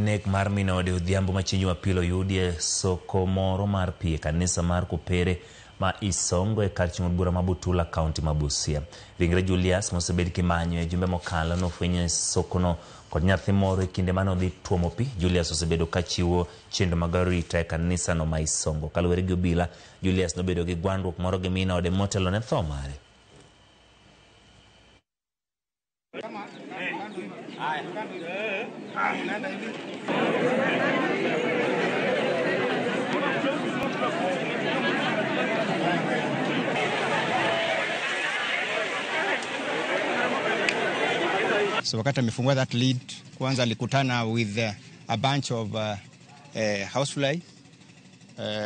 Nek mar min ode odhiambo ma chieng' Jumapil oyudi e soko moro mar pi e kanisa mar Kopere ma Isongo e kar chung' od bura ma Butula, kaunti ma Busia. Ringre Julius mosebed kimanyo e jumbe mokalo nofweny e sokono kod nyathi moro e kinde mane odhi tuomo pi. Julius osebedo ka chiwo chenro mag arita e kanisano ma Isongo. Kaluwore gi obila, Julius nobedo gi gwandruok moro gi min ode motelo ne tho mare. So wakati amefungua that lead, kwanza alikutana with a bunch of housefly.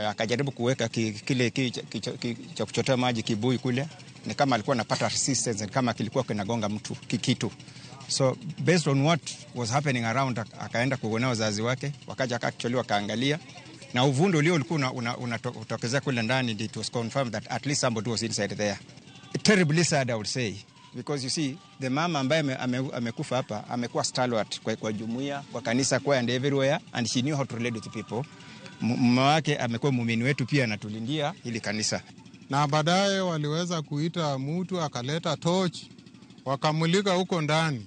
Akajaribu kuweka kile cha kuchotea maji kibuyu kule, ni kama alikuwa anapata resistance, ni kama kilikuwa kinagonga mtu kitu. So based on what was happening around, akaenda kuona wazazi wake, wakaja actually wakaangalia, na uvundo ulio ulikuwa unatokezea kule ndani, it was confirmed that at least somebody was inside there. Terribly sad, I would say, because you see the mama ambaye amekufa hapa amekuwa stalwart kwa jumuiya, kwa kanisa, kwa and everywhere, and she knew how to relate with people. Mume wake amekuwa muumini wetu pia, anatulindia hili kanisa. Na baadaye waliweza kuita mtu akaleta torch, wakamulika huko ndani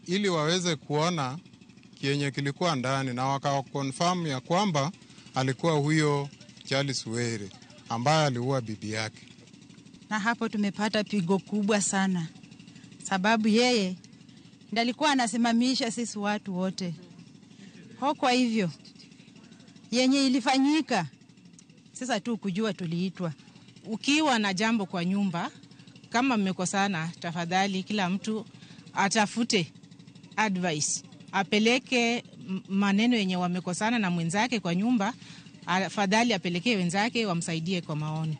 ili waweze kuona kienye kilikuwa ndani, na wakakonfirm ya kwamba alikuwa huyo Charles Were ambaye aliua bibi yake. Na hapo tumepata pigo kubwa sana, sababu yeye ndiye alikuwa anasimamisha sisi watu wote. Kwa hivyo yenye ilifanyika sasa tu kujua tuliitwa. Ukiwa na jambo kwa nyumba, kama mmekosana, tafadhali kila mtu atafute advice, apeleke maneno yenye wamekosana na mwenzake kwa nyumba, afadhali apelekee wenzake wamsaidie kwa maoni.